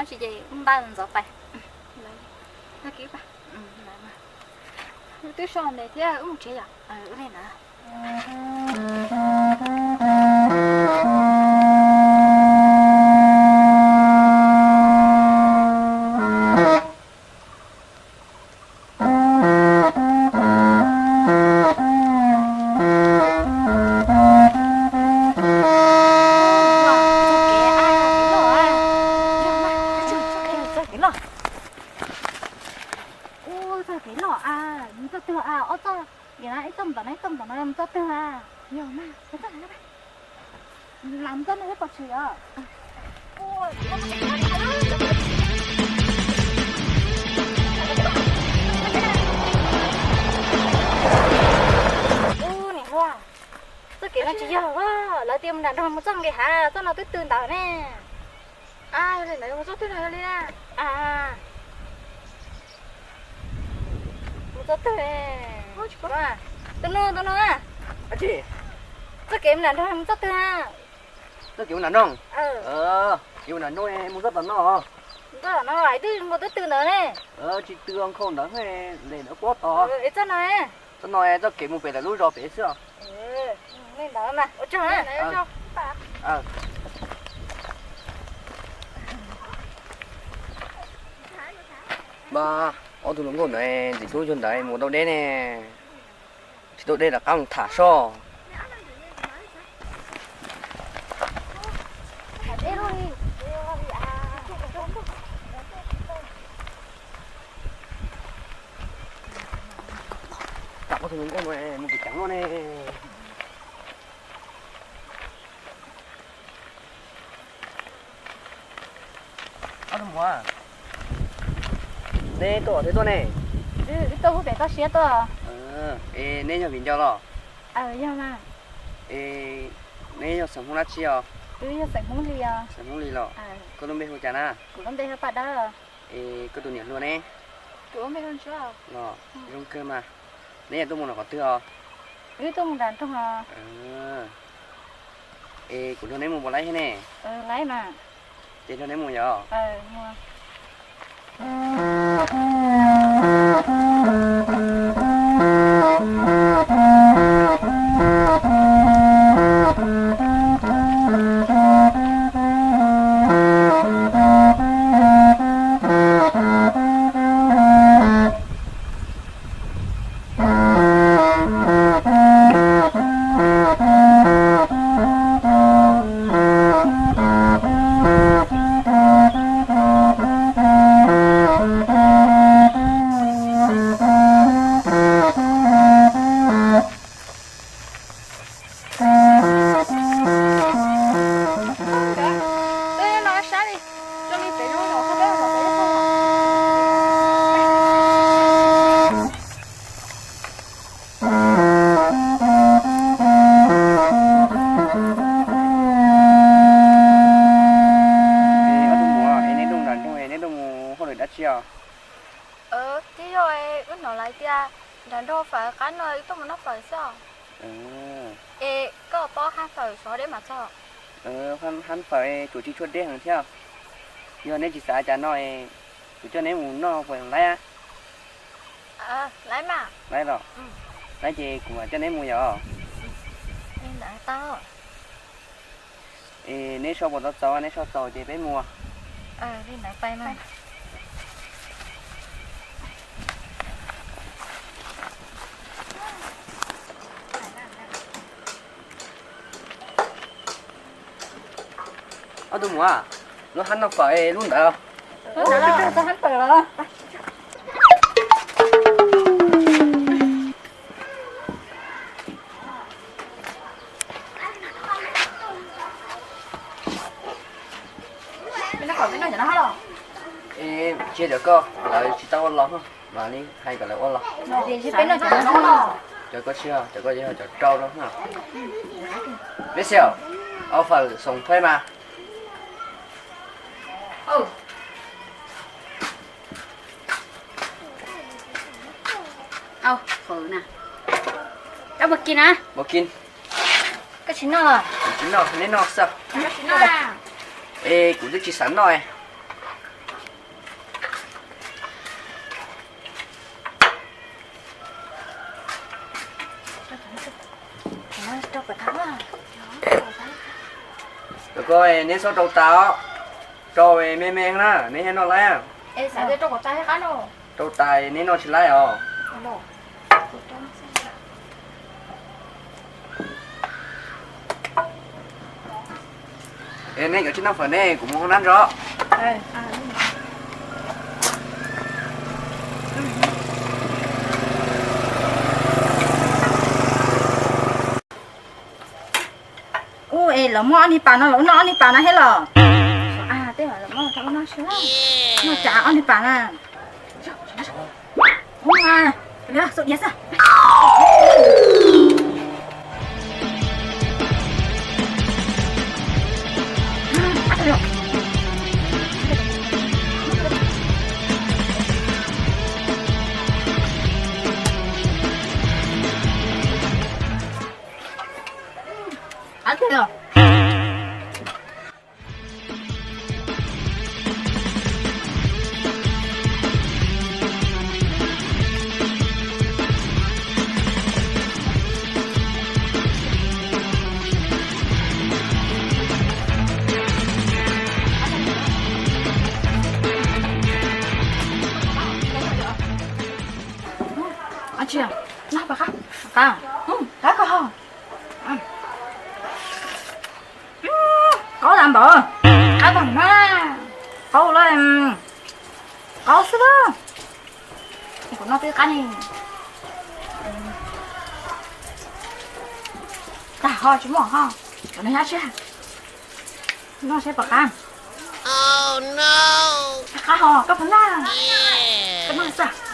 Tsis ces wb npaj ntxov pais. Twb so ntev thiab, wb mus tsev yom. Ua li na. Ua txog kev loj a, mus txoj twg a, ob txoj, ib txoj mus tom no, ib txoj mus tom no, mus txoj twg a? Yog mas, lam mus txoj no thiab pom tshwm os. Ub, niam hluas, txoj kev no tsis yog, lawv tias mus nram nroog mus txoj nqes hav, txoj no twb tw ntawd ne. Yog li ntawd mus txoj twg no yog li na? Mus txoj twg? Tus no, tus no. Txoj kev mus nram nroog mus txoj twg? Txoj kev mus nram nroog. Kev mus nram nroog mus txoj tom no. Txoj tom no twb nkaus twb tw ntawd ne. Tsis tw nkhaus ntawd, nqes ntawd kuab tod. Txoj no, txoj no txoj kev mus pem lawv lub zos pem xwb os. Li ntawd mas ua tsaug. Mas ob tug hluas nkauj ntawd ntxim hlub cuag ntawd mus tau deb ne. Tsis tau deb rov qab mus tham soj. Tam ob tug hluas nkauj no mus kev ceev luaj ne. Ob tug muam, neb tuaj twg tuaj ne? Wb tuaj pem toj siab tuaj. Es neb yog viv ncaus los? Yog mas. Es neb yog xeem Hmoob dab tsi os? Wb yog xeem Hmoob Lis os. Xeem Hmoob Lis los? Koj lub npe hu cas na? Kuv lub npe hu Paj Dawb. Es koj tus niam hluas ne? Kuv lub npe hu Ntsuab. Los zoo kawg mas. Neb yuav tuaj mus nram qhov twg os? Wb tuaj mus nram nroog os. Es kuv nrog neb mus puas laib thiab ne? Laib mas. Ces nrog neb mus yom. Ob tug muam, es neb tuaj nram nroog es neb tuaj mus hauj lwm dab tsi os? Twb yog, wb hnov lawv tias nram nroog fawm qab no, wb tuaj mus noj fawm xwb os. Es koj paub hab fawm sov deb mas txog? Hab fawm tsuas tsis tshua deb heev thiab. Yog neb tsis xav cas no, kuv coj neb mus noj puas laib? Laib los? Laib ces kuv mam coj neb mus yom. Es neb so puas tau txaus, neb so txaus ces peb mus. Ob tug muam, lub hab noj fawm lub ntawd. Es tsis yog cov koj, lawv tsis tau ua los, mam li hais kom lawv ua los. Cov koj tsis yog, cov koj yog cov rau no. Peb xi, ua fawm xoom phaib mas. Koj puas kis na? Puas kis? Koj tsis noj? Kuv tsis noj, neb noj xwb. Es kuv twb tsis xav noj. Ko neb txhob rau tas os, rau me me na neb thiaj noj laib. Rau tas neb noj tsis laib os. Es neb cov tsis noj fawm ne, kuv mus hoob nab ntso. Ub, es lawv muab ob niag pas no los wb noj ob niag pas no thiab los? Tej lawv muab rau wb noj, noj cas ob niag pas na. Ub, xub diav xwb. Ab tsi, noj pas qab, qab, qab ko ho. Qaub tas npaum, qab tas na, qaub lawm, qaub xwb lawm. Kuv noj twb qab ne. Tag ho tsis muaj ho, cov no nyab tshiab. Noj saib puas qab. Qab ho koj puas noj? Koj noj xwb.